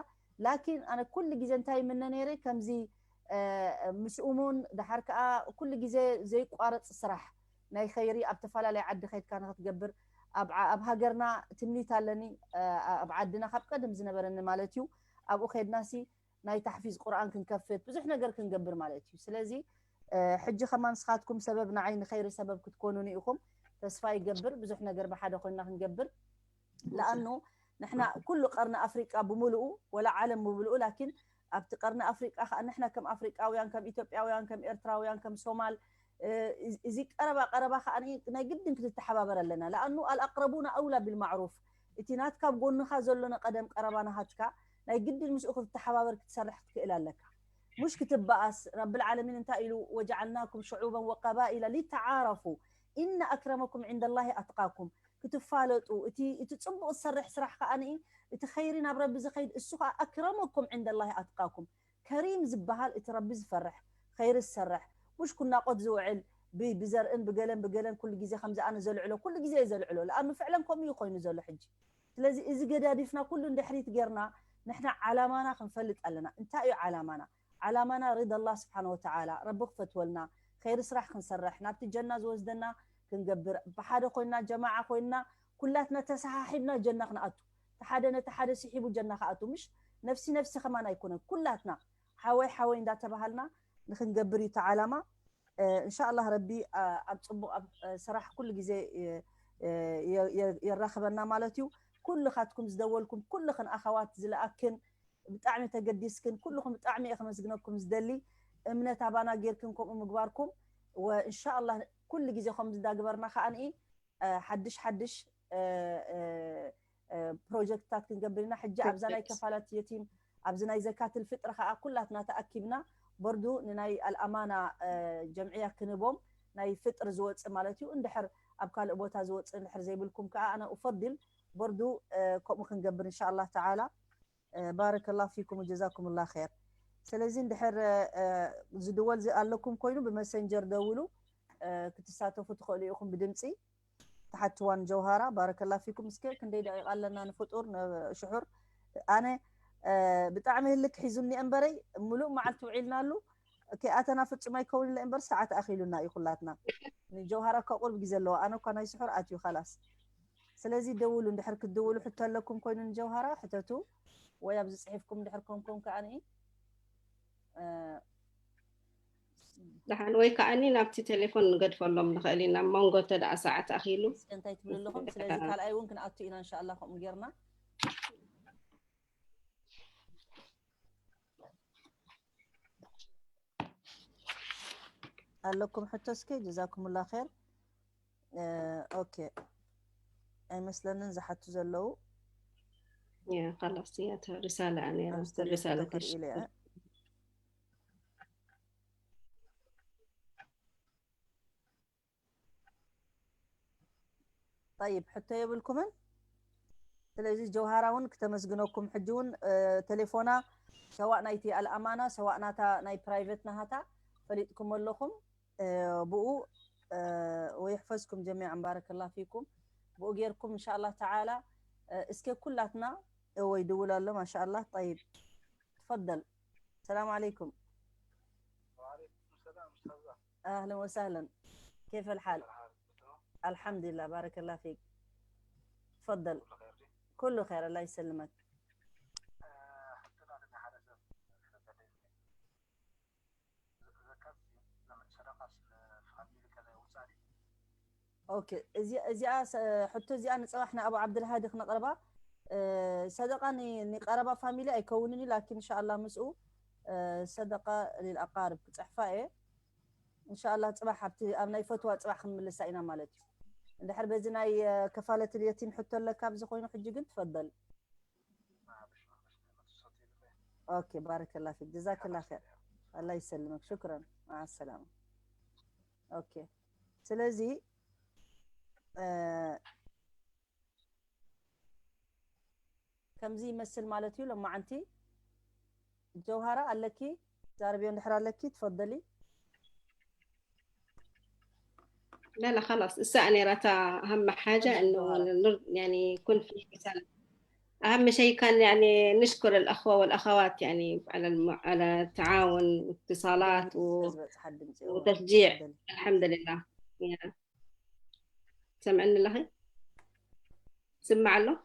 ላኪን ኣነ ኩሉ ግዜ እንታይ ይምነ ነይረ፣ ከምዚ ምስኡሙን ደሓር ከዓ ኩሉ ግዜ ዘይቋረፅ ስራሕ ናይ ኸይሪ ኣብ ተፈላለየ ዓዲ ኸይድካ ንክትገብር፣ ኣብ ሃገርና ትምኒት ኣለኒ፣ ኣብ ዓድና ካብ ቀደም ዝነበረኒ ማለት እዩ። ኣብኡ ኸይድናሲ ናይ ታሕፊዝ ቁርኣን ክንከፍት፣ ብዙሕ ነገር ክንገብር ማለት እዩ። ስለዚ ሕጂ ከማን ንስኻትኩም ሰበብ ንዓይ ንኸይሪ ሰበብ ክትኮኑኒ ኢኹም። ተስፋ ይገብር ብዙሕ ነገር ብሓደ ኮይና ክንገብር። ለኣኑ ንሕና ኩሉ ቀርኒ ኣፍሪቃ ብምሉኡ፣ ወላ ዓለም ብምሉኡ፣ ላኪን ኣብቲ ቀርኒ ኣፍሪቃ ከዓ ንሕና ከም ኣፍሪቃውያን፣ ከም ኢትዮጵያውያን፣ ከም ኤርትራውያን፣ ከም ሶማል፣ እዚ ቀረባ ቀረባ ከዓ ናይ ግድን ክትተሓባበር ኣለና። ለኣኑ ኣልኣቅረቡና ኣውላ ቢልማዕሩፍ፣ እቲ ናትካ ኣብ ጎንኻ ዘሎ ንቀደም ቀረባ ናሃትካ ናይ ግድን ምስኡ ክትተሓባበር ክትሰርሕ ክትክእል ኣለካ። ሙሽ ክትበኣስ። ረብል ዓለሚን እንታይ ኢሉ? ወጀዓልናኩም ሽዑበን ወቀባኢላ ሊተዓረፉ ኢነ ኣክረመኩም ዕንደላሂ ኣትቃኩም። ክትፋለጡ፣ እቲ እቲ ጽቡቕ ዝሰርሕ ስራሕ ከኣ እቲ ኸይሪ ናብ ረቢ ዝኸይድ እሱ ከኣ ኣክረመኩም ዕንደላሂ ኣትቃኩም። ከሪም ዝበሃል እቲ ረቢ ዝፈርሕ፣ ኸይሪ ዝሰርሕ፣ ሙሽ ኩናቆት ዝውዕል ብዘርእን ብገለን ብገለን ኩሉ ግዜ ከምዚ ኣነ ዘልዕሎ ኩሉ ግዜ እየ ዘልዕሎ። ለኣኑ ፍዕለን ከምኡ እዩ ኮይኑ ዘሎ ሕጂ። ስለዚ እዚ ገዳዲፍና ኩሉ ንድሕሪት ጌርና ንሕና ዓላማና ክንፈልጥ ኣለና። እንታይ እዩ ዓላማና? ዓላማና ሪዳ ኣላህ ስብሓን ወተዓላ፣ ረቢ ክፈትወልና፣ ኸይሪ ስራሕ ክንሰርሕ፣ ናብቲ ጀና ዝወስደና ክንገብር፣ ብሓደ ኮይንና ጀማዓ ኮይንና ኩላትና ተሰሓሒብና ጀና ክንኣቱ። እቲ ሓደ ነቲ ሓደ ስሒቡ ጀና ክኣቱ፣ ምሽ ነፍሲ ነፍሲ ከማን ኣይኮነን፣ ኩላትና ሓወይ ሓወይ እንዳተባሃልና ንክንገብር እዩ እቲ ዓላማ። እንሻኣላህ ረቢ ኣብ ፅቡቅ ኣብ ስራሕ ኩሉ ግዜ የራክበና ማለት እዩ። ኩልኻትኩም ዝደወልኩም ኩልኽን ኣኸዋት ዝለኣክን ብጣዕሚ ተገዲስክን ኩልኹም ብጣዕሚ እየ ከመስግነኩም ዝደሊ። እምነት ኣባና ጌርክን ከምኡ ምግባርኩም ወእንሻኣላህ ኩሉ ግዜ ከም ዝዳግበርና ከኣ ንኢ ሓድሽ ሓድሽ ፕሮጀክትታት ክንገብር ኢና። ሕጂ ኣብዛ ናይ ከፋላት የቲም ኣብዚ ናይ ዘካትል ፍጥሪ ከዓ ኩላትና ተኣኪብና በርዱ ንናይ ኣልኣማና ጀምዕያ ክንቦም ናይ ፍጥሪ ዝወፅእ ማለት እዩ። እንድሕር ኣብ ካልእ ቦታ ዝወፅእ እንድሕር ዘይብልኩም ከዓ ኣነ ኡፈድል በርዱ ከምኡ ክንገብር እንሻ ኣላህ ተዓላ። ባረከላሁ ፊኩም ወጀዛኩም ላ ር። ስለዚ እንድሕር ዝድወል ኣለኩም ኮይኑ ብመሰንጀር ደውሉ፣ ክትሳተፉ ትኽእሉ ኢኹም ብድምፂ። ተሓትዋን ጀውሃራ ባረከላ ፊኩም። እስከ ክንደይ ደቂቃ ኣለና ንፍጡር ሽሑር? ኣነ ብጣዕሚ ህልክ ሒዙኒ እምበረይ ምሉእ መዓልቲ ውዒልናሉ። ከይኣተና ፍጹም ኣይከውን ኢለ እምበር ሰዓት ኣኺሉና እዩ ኩላትና። ንጀውሃራ እኳ ቁሩብ ግዜ ኣለዋ። ኣነ እኳ ናይ ስሑር ኣትዩ ካላስ። ስለዚ ደውሉ፣ እንድሕር ክትድውሉ ሕቶ ኣለኩም ኮይኑ ንጀውሃራ ሕተቱ፣ ወይ ኣብዚ ጽሒፍኩም እንድሕር ኮንኩም ከኣ ንኢ ደሓን ወይ ከዓኒ ናብቲ ቴሌፎን ንገድፈሎም ንኽእል ኢና፣ መንጎ እንተ ደኣ ሰዓት ኣኺሉ። እስከ እንታይ ትብሉ ኣለኹም? ስለዚ ካልኣይ እውን ክንኣቱ ኢና እንሻ ኣላህ ከምኡ ጌርና። ኣለኩም ሕቶ እስከ? ጀዛኩምላ ኸይር። ኦኬ፣ ኣይመስለንን ዝሓቱ ዘለዉ። ያ ኻላስ እያ ሪሳላ ነይራ። ሪሳላ ተሽኩር። ጠይብ፣ ሕቶ የብልኩምን? ስለዚ ጀውሃራ እውን ክተመስግነኩም። ሕጂ እውን ተሌፎና ሰዋእ ናይቲ ኣልኣማና ሰዋእ ናታ ናይ ፕራይቨት ናሃታ ፈሊጥኩም ኣለኹም። ብኡ ወይሕፈዝኩም ጀሚዓን ባረከላ ፊኩም። ብኡ ጌርኩም እንሻ ኣላህ ተዓላ እስከ ኩላትና እወ ይድውል ኣሎ ማሻ ኣላህ። ጠይብ ትፈደል። ሰላም ዓለይኩም። وعليكم السلام أستاذة. أهلا وسهلا. كيف الحال؟ كيف الحال؟ تمام؟ الحمد لله بارك الله فيك. تفضل. كل خير دي؟ كله خير الله يسلمك. آه، حتى أنا حدث. حدث. ኦኬ፣ እዚ እዚኣ ሰ- ሕቶ እዚኣ ንፅባሕ ንኣቡ ዓብድልሃዲ ክነቕርባ። እ፣ ሰደቃ ኒ- ንቀረባ ፋሚሊ ኣይከውንን እዩ፣ ላኪን እንሻላ ምስኡ እ፣ ሰደቃ ሊልኣቃርብ ክፅሕፋ እየ። እንሻላ ፅባሕ ኣብቲ ኣብ ናይ ፈትዋ ፅባሕ ክንምልሳ ኢና ማለት እዩ። እንድሕር በዚ ናይ እ፣ ከፋለት ልየቲም ሕቶ ኣለካ ኣብዚ ኮይኑ ሕጂ ግን ትፈደል። ኦኬ፣ ባረከላ ፊክ፣ ጀዛከላ ኸይር። ኣላ ይሰልመክ፣ ሽክረን፣ ማዓ ሰላማ። ኦኬ፣ ስለዚ እ፣ ከምዚ ይመስል ማለት እዩ። ሎማዓንቲ ጀውሃራ ኣለኪ፣ ዛረብዮ እንድሕር ኣለኪ ትፈደሊ። لا لا خلاص، الساعة نيرتها أهم حاجة إنه نر- يعني يكون في رسالة. أهم شيء كان يعني نشكر الأخوة والأخوات يعني على الم... على التعاون والاتصالات و... ዝበፅሓ ድምፂ وتشجيع. الحمد لله. يا. سمعنا الله؟ سمع له؟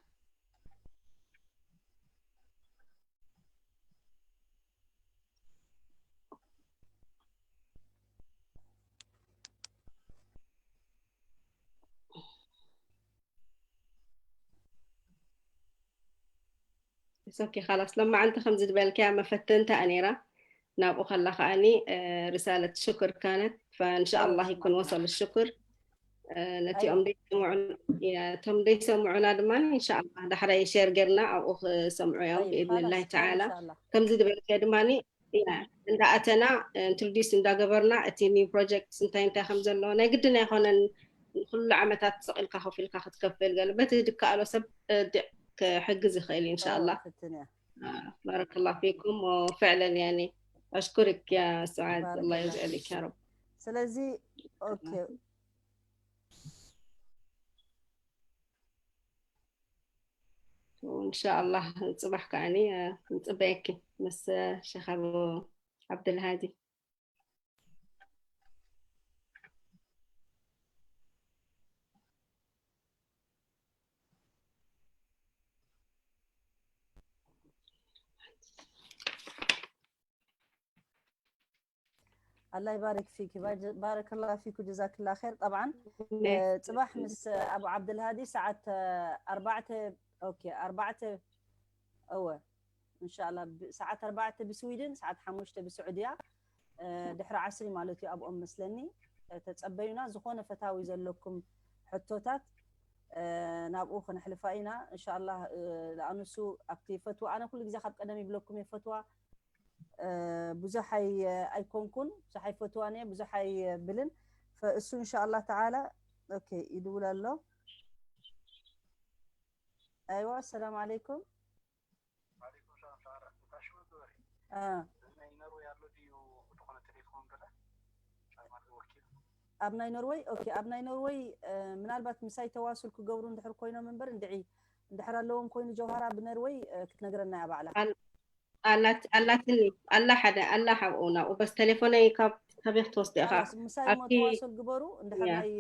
ኦኬ خلاص، لما أنت خمزة بالك يا مفتنت أنيرة نابو خلا خاني رسالة شكر كانت، فإن شاء الله يكون وصل الشكر. ነቲ ኦም ደይሰምዑን ቶም ደይሰምዑና ድማ እንሻላ ዳሕራይ ሸር ጌርና ኣብኡ ክሰምዑ እዮም ብኢድን ላህ ተዓላ። ከምዚ ዝበልከ ድማ እንዳኣተና ኢንትሮዲስ እንዳገበርና እቲ ኒው ፕሮጀክት እንታይ እንታይ ከም ዘሎ ናይ ግድን ኣይኮነን። ኩሉ ዓመታት ስቕ ኢልካ ኮፍ ኢልካ ክትከፍል ገለ በቲ ድከኣሎ ሰብ ክሕግዝ ይኽእል እዩ እንሻላ። ባረከላ ፊኩም። ወፍዕለን ያኒ ኣሽኩርክ ያ ስዓድ ኣላ የዝዕልክ ያ ረብ። ስለዚ ኦኬ እንሻላ ፅባሕ ከዓኒ ንፅበየኪ ምስ ሸኽ ዓብድልሃዲ። الله يبارك فيك، بارك الله فيك وجزاك الله خير. طبعا ፅባሕ ምስ ኣቡ ዓብድልሃዲ ሰዓት ኣርባዕተ ኦኬ ኣርባዕተ እወ እንሻላ ሰዓት ኣርባዕተ ብስዊድን ሰዓት ሓሙሽተ ብስዑድያ ድሕሪ ዓስሪ ማለት እዩ ኣብኦም መስለኒ። ተፀበዩና ዝኾነ ፈታዊ ዘለኩም ሕቶታት ናብኡ ክነሕልፋ ኢና እንሻላ። ለኣንሱ ኣብቲ ፈትዋ ኣነ ኩሉ ግዜ ካብ ቀደም ይብለኩም እየ ፈትዋ ብዙሕ ኣይኮንኩን ብዙሕ ኣይፈትዋን እየ ብዙሕ ኣይብልን። እሱ እንሻላ ተዓላ ኦኬ ይድውል ኣሎ። ኣይዋ ኣሰላም ዓለይኩም። ኣብ ናይ ኖርወይ ኦኬ ኣብ ናይ ኖርወይ ምናልባት ምሳይ ተዋሱል ክገብሩ እንድሕር ኮይኖም እምበር እንድዒ እንድሕር ኣለዎም ኮይኑ ጀውሃራ ብነርወይ ክትነግረና እያ ባዕላ። ኣላትኒ ኣላ ሓደ ኣላ ሓብኡ ናብኡ በስ ቴሌፎነይ ካብ ካበይ ክትወስዶ ኢኻ? ምሳይ ሞ ተዋሶል ግበሩ እንድሕር ናይ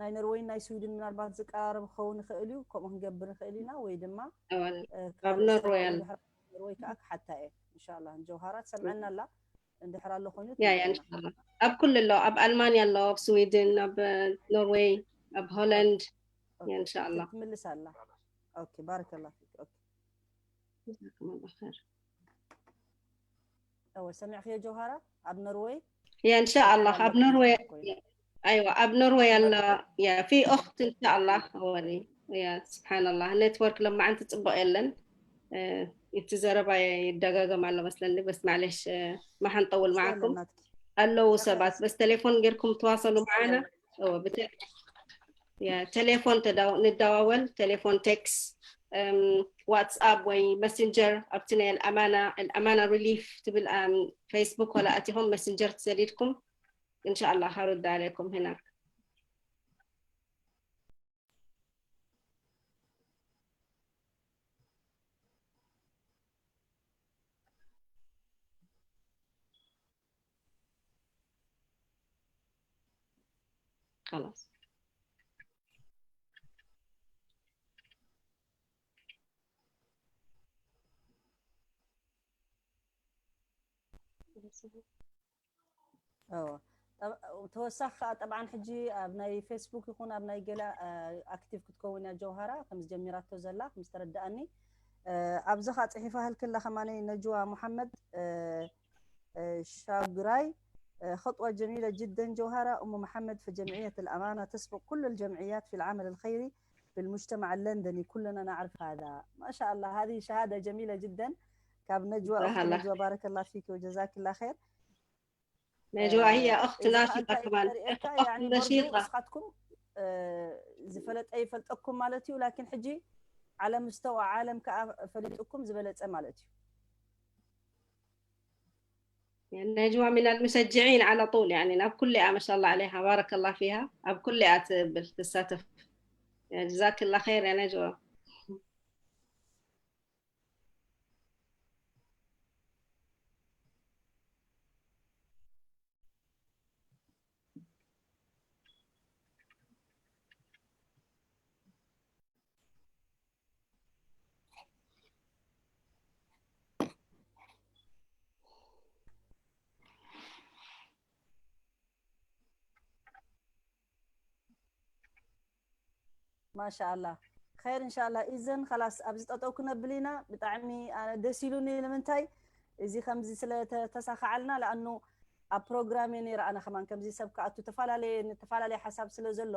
ናይ ኖርወይን ናይ ስዊድን ምናልባት ዝቀራረብ ክኸውን ይኽእል እዩ። ከምኡ ክንገብር ንኽእል ኢና ወይ ድማ ኣብ ኖርወይ ኣላ ኖርወይ ከዓ ክሓታ እየ። እንሻላ ጀውሃራ ትሰምዐና ኣላ እንድሕር ኣሎ ኮይኑ ያ ያ እንሻላ ኣብ ኩሉ ኣሎ ኣብ ኣልማንያ ኣሎ ኣብ ስዊድን ኣብ ኖርወይ ኣብ ሆላንድ ያ እንሻላ ትምልስ ኣላ። ኦኬ ባረከላ ፊክ ኦኬ ጀዛኩም ኣላ ኸይር እወ ሰሚዕኽዮ ጀውሃራ ኣብ ኖርወይ ያ እንሻላ ኣብ ኖርወይ ኣይዋ ኣብ ኖርወይ ኣላ ያ ፊ ኦክት እንሻላ ወሪ ያ ስብሓንላ ኔትወርክ ለማዓንቲ ፅቡቕ የለን። እቲ ዘረባ ይደጋገም ኣሎ መስለኒ በስ ማዕለሽ ማሓንጠውል መዓኩም ኣለዉ ሰባት በስ ቴሌፎን ጌርኩም ትዋሰሉ መዓና ቴሌፎን ንደዋወል ቴሌፎን ቴክስ ዋትስኣፕ ወይ መስንጀር ኣብቲ ናይ ኣማና ኣማና ሪሊፍ ትብል ፌስቡክ ወላ ኣቲኹም መስንጀር ትሰዲድኩም እንሻላ ሃሩድ ኣለይኩም ሂናክ خلاص እወ ተወሳኺ ከዓ ጠብዓን ሕጂ ኣብ ናይ ፌስቡክ ይኹን ኣብ ናይ ገለ ኣክቲቭ ክትከውን እያ ጀውሃራ፣ ከምዚ ጀሚራቶ ዘላ ከምዚ ተረድኣኒ። ኣብዚ ከዓ ፅሒፋ ህልክላ ከማነይ ነጅዋ ሙሓመድ ሻጉራይ خطوة جميلة جدا جوهرة أم محمد، فجمعية الأمانة تسبق كل الجمعيات في العمل الخيري في المجتمع اللندني، كلنا نعرف هذا. ما شاء الله، هذه شهادة جميلة جدا. كاب نجوى، أخت نجوى، بارك الله فيك وجزاك الله خير. ነጅዋ هي أخت ناشطة كمان، أخت نشيطة. ንስኻትኩም ዝፈለጠ ይፈልጠኩም ማለት እዩ። ላኪን ሕጂ ዓለም ዝተዋ ዓለም ከዓ ፈሊጥኩም ዝበለፀ ማለት እዩ። ነጅዋ من المشجعين على طول، يعني ናብ ኩሉ እያ ما شاء الله عليها بارك الله فيها، ኣብ ኩሉ እያ ትብል ትሳተፍ። جزاك الله خير يا نجوى. ማሻኣላ ኸይር እንሻላ። ኢዘን ኸላስ ኣብዚ ጠጠው ክነብል ኢና። ብጣዕሚ ኣነ ደስ ኢሉኒ። ንምንታይ እዚ ከምዚ ስለ ተሳኻዓልና ለኣኑ ኣብ ፕሮግራም እየ ነይረ። ኣነ ከማን ከምዚ ሰብ ክኣቱ ተፈላለየ ንተፈላለየ ሓሳብ ስለ ዘሎ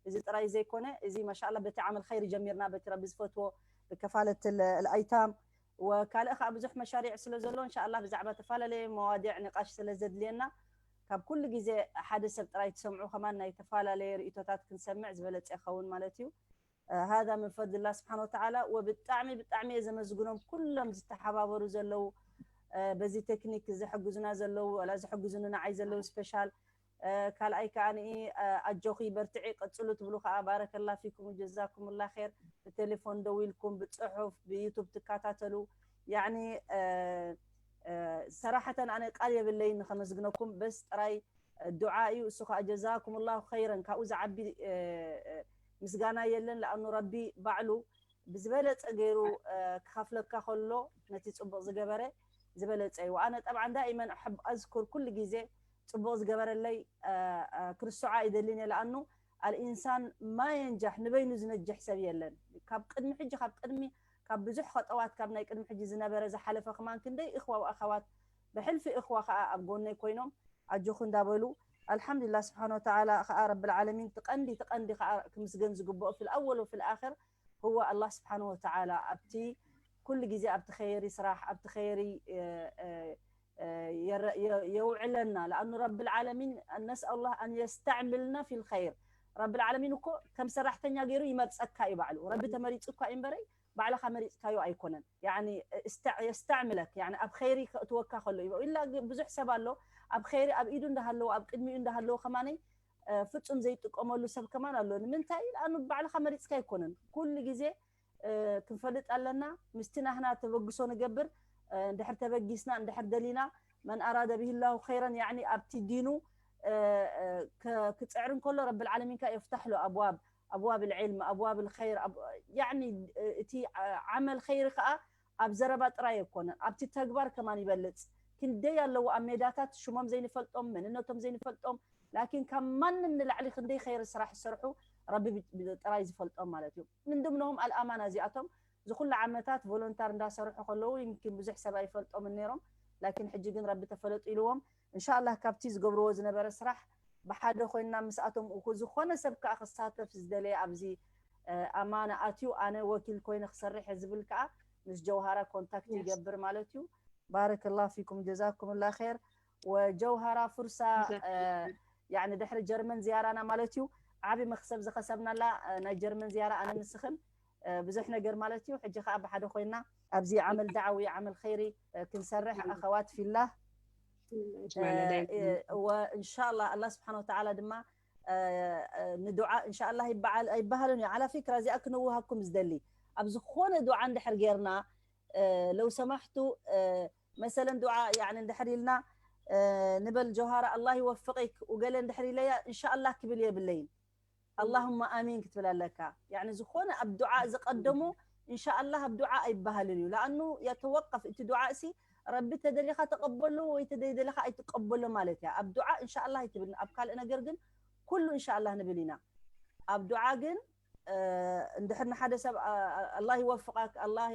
እዚ ጥራይ ዘይኮነ እዚ ማሻኣላ በቲ ዓመል ኸይር ጀሚርና በቲ ረቢ ዝፈትዎ ብከፋለት ልኣይታም ወካልእ ከዓ ብዙሕ መሻሪዕ ስለ ዘሎ እንሻኣላ ብዛዕባ ተፈላለየ መዋዲዕ ንቃሽ ስለ ዘድልየና ካብ ኩሉ ግዜ ሓደ ሰብ ጥራይ ትሰምዑ ከማን ናይ ተፈላለየ ርእቶታት ክንሰምዕ ዝበለፀ ይኸውን ማለት እዩ። هذا من فضل الله سبحانه وتعالى። ወብጣዕሚ ብጣዕሚ እየ ዘመስግኖም ኩሎም ዝተሓባበሩ ዘለዉ በዚ ቴክኒክ ዝሕግዙና ዘለዉ ወላ ዝሕግዙኒ ንዓይ ዘለዉ ስፔሻል ካልኣይ ከዓ ንኢ ኣጆኺ በርትዒ ቀፅሉ ትብሉ ከዓ ባረከላ ፊኩም ጀዛኩምላ ር ብቴሌፎን ደዊልኩም ብፅሑፍ ብዩቱብ ትከታተሉ ያኒ ሰራሐተን ኣነ ቃል የብለይን ንከመስግነኩም በስ ጥራይ ዱዓ እዩ እሱ ከዓ ጀዛኩም ላሁ ኸይረን ካብኡ ዝዓቢ ምስጋና የለን ለኣኑ ረቢ ባዕሉ ብዝበለፀ ገይሩ ክኸፍለካ ከሎ ነቲ ፅቡቅ ዝገበረ ዝበለፀ እዩ ኣነ ጠብዓን ዳኢመን ኣዝኩር ኩሉ ግዜ ፅቡቅ ዝገበረለይ ክርስዖ ኣይደልን እየ ለኣኑ ኣልኢንሳን ማየንጃሕ ንበይኑ ዝነጅሕ ሰብ የለን ካብ ቅድሚ ሕጂ ካብ ቅድሚ ካብ ብዙሕ ኸጠዋት ካብ ናይ ቅድሚ ሕጂ ዝነበረ ዝሓለፈ ክማን ክንደይ እኽዋ ወኣኸዋት ብሕልፊ እኽዋ ከዓ ኣብ ጎነይ ኮይኖም ኣጆኹ እንዳበሉ ኣልሓምዱላ ስብሓን ወተዓላ ከዓ ረብልዓለሚን ትቀንዲ ትቀንዲ ከዓ ክምስገን ዝግብኦ ፊ ልኣወል ወፊ ልኣክር ህወ ኣላህ ስብሓን ወተዓላ ኣብቲ ኩሉ ግዜ ኣብቲ ኸይሪ ስራሕ ኣብቲ ኸይሪ የውዕለና ለኣኑ ረቢ ልዓለሚን ነስኣሉላህ ኣን የስተዕምልና ፊ ልኸይር ረቢ ልዓለሚን እኮ ከም ሰራሕተኛ ገይሩ ይመርፀካ እዩ ባዕሉ ረቢ ተመሪፁ እኳ እዩ እምበረይ ባዕልኻ መሪፅካዮ ኣይኮነን የስተዕምለክ ኣብ ኸይሪ ከእትወካ ከሎ እዩ ኢላ ብዙሕ ሰብ ኣሎ ኣብ ኸይሪ ኣብ ኢዱ እንዳሃለዎ ኣብ ቅድሚኡ እንዳሃለዎ ከማነይ ፍፁም ዘይጥቀመሉ ሰብ ከማን ኣሎ ንምንታይ ኣኑ ባዕልኻ መሪፅካ ኣይኮነን ኩሉ ግዜ ክንፈልጥ ኣለና ምስቲ ናህና ተበግሶ ንገብር እንድሕር ተበጊስና እንድሕር ደሊና መን ኣራደ ብሂላሁ ኸይረን ያኒ ኣብቲ ዲኑ ክፅዕር እንከሎ ረብልዓለሚን ከ የፍታሕ ሎ ኣብዋብ ኣብዋብ ልዕልም ኣብዋብ ልኸይር ያኒ እቲ ዓመል ኸይሪ ከዓ ኣብ ዘረባ ጥራይ ኣይኮነን ኣብቲ ተግባር ከማን ይበልፅ ክንደይ ኣለዉ ኣብ ሜዳታት ሽሞም ዘይንፈልጦም መንነቶም ዘይንፈልጦም ላኪን ካብ ማንም ንላዕሊ ክንደይ ኸይሪ ስራሕ ዝሰርሑ ረቢ ጥራይ ዝፈልጦም ማለት እዩ ምንድምኖም ኣልኣማና እዚኣቶም ዝኩሉ ዓመታት ቮሎንታር እንዳሰርሑ ከለዉ ይምኪን ብዙሕ ሰብ ኣይፈልጦምን ነይሮም ላኪን ሕጂ ግን ረቢ ተፈለጡ ኢልዎም እንሻላ ካብቲ ዝገብርዎ ዝነበረ ስራሕ ብሓደ ኮይንና ምስኣቶም እኹ ዝኾነ ሰብ ከዓ ክሳተፍ ዝደለየ ኣብዚ ኣማና ኣትዩ ኣነ ወኪል ኮይነ ክሰርሕ ዝብል ከዓ ምስ ጀውሃራ ኮንታክት ይገብር ማለት እዩ ባረከላ ፊኩም ጀዛኩም ላ ር ወጀውሃራ ፍርሳ ድሕሪ ጀርመን ዝያራና ማለት እዩ ዓብ መክሰብ ዝኸሰብናላ ናይ ጀርመን ዝያራ ኣነ ንስኽን ብዙሕ ነገር ማለት እዩ ሕጂ ከዓ ብሓደ ኮይና ኣብዚ ዓመል ዳዕዊ ዓመል ኸይሪ ክንሰርሕ ኣኸዋት ፊላህ ወእንሻላ ኣላ ስብሓን ወተዓላ ድማ ንዱዓ እንሻላ ይበሃል ኣይበሃልን እዩ ዓላ ፊክራ እዚኣ ክንውሃኩም ዝደሊ ኣብ ዝኾነ ዱዓ እንድሕር ጌርና ለው ሰማሕቱ መሰለን ዱዓ እንድሕር ኢልና ንበል ጀውሃራ ኣላ ይወፍቂክ ውገለ እንድሕር ኢለያ እንሻላ ክብል የብለይን ኣላሁማ ኣሚን ክትብል ኣለካ ዝኾነ ኣብ ዱዓ ዝቀደሙ እንሻላ ኣብ ዱዓ ኣይበሃልን እዩ ለኣኑ የተወቀፍ እቲ ዱዓ እሲ ረቢ ተደሊኻ ተቐበሎ ወይ ተደይደለኻ ኣይትቀበሎ ማለት እያ። ኣብ ዱዓ እንሻኣላህ ኣይትብልን። ኣብ ካልእ ነገር ግን ኩሉ እንሻኣላህ ንብል ኢና። ኣብ ዱዓ ግን እንድሕር ንሓደ ሰብ ኣላህ ይወፍቃክ ኣላህ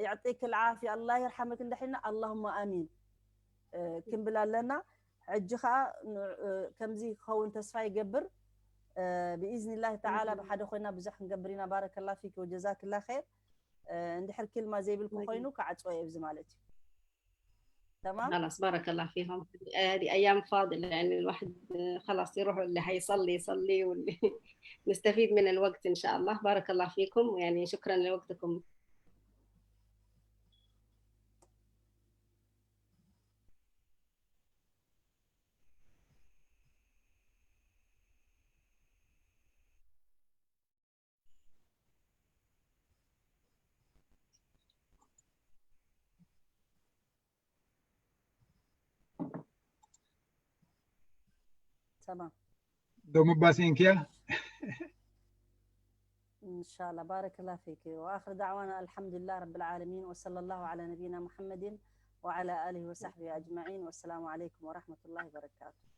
የዕጢክ ልዓፍያ ኣላህ ይርሓመክ እንድሕልና ኣላሁማ ኣሚን ክንብል ኣለና። ሕጂ ከዓ ከምዚ ክኸውን ተስፋ ይገብር። ብኢዝኒላህ ተዓላ ብሓደ ኮይና ብዙሕ ክንገብር ኢና። ባረከላ ፊክ ወጀዛክላ ር። እንድሕር ክልማ ዘይብልኩ ኮይኑ ክዓፅወ እየ ብዚ ማለት እዩ። تمام. خلاص، بارك الله فيكم. هذه أيام فاضلة، يعني الواحد خلاص يروح اللي حيصلي يصلي واللي نستفيد من الوقت إن شاء الله. بارك الله فيكم، يعني شكرا لوقتكم. تمام. دو مباسين كيا. إن شاء الله. بارك الله فيك. وآخر دعوانا الحمد لله رب العالمين، وصلى الله على نبينا محمد وعلى آله وصحبه أجمعين، والسلام عليكم ورحمة الله وبركاته.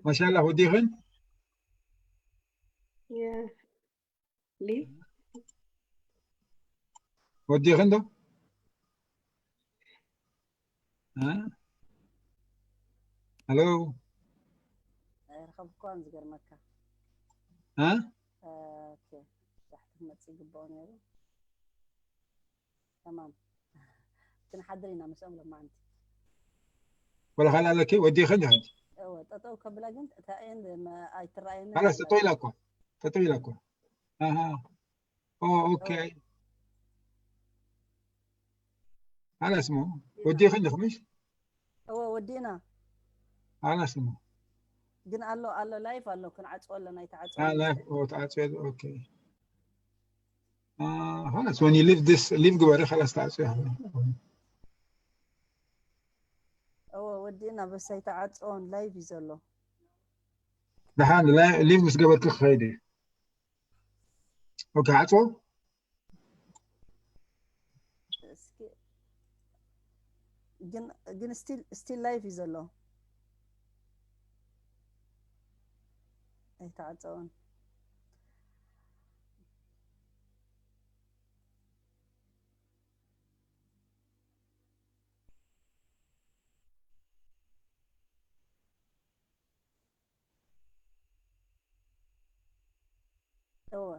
ما شاء الله، وديغن؟ Yeah. ليه؟ وديغن دو؟ ها؟ الو؟ ኣይረኸብኳን ዝገርመካ። ها؟ ኦኬ። ታሕቲ ክመፅእ ይግባኦ ነይሩ። تمام. ክንሓድር ኢና ምስኦም ሎማዓንቲ። ولا خلال لك وديغن دو؟ እወ፣ ጠጠው ከብላ ግን እታ እየን ኣይትረኣየኒ። خلاص، ጠጠው ኢላ እኮ። ጠጠው ኢላ እኮ። ኣሃ። ኦ፣ ኦኬ። خلاص ሞ ወዲእኺ ኣለኹ ምሽ? እወ፣ ወዲእና። خلاص ሞ ግን ኣሎ ኣሎ ላይፍ ኣሎ፣ ክንዓፅዎ ኣለና። ኣይተዓፅዎ ላይፍ ተዓፅዮ። ኦኬ። خلاص፣ when you leave this, leave ግበሪ። خلاص፣ ተዓፅዮ። እወ፣ ወዲእና። በስ ኣይተዓፅዎን፣ ላይፍ እዩ ዘሎ። ደሓን ሊቭ ምስ ገበርኪ ክኸይድ እዩ። ኦኬ፣ ዓፅዎ። እስኪ ግን ግን ስቲል ስቲል ላይፍ እዩ ዘሎ። ኣይተዓፀወን። እወ፣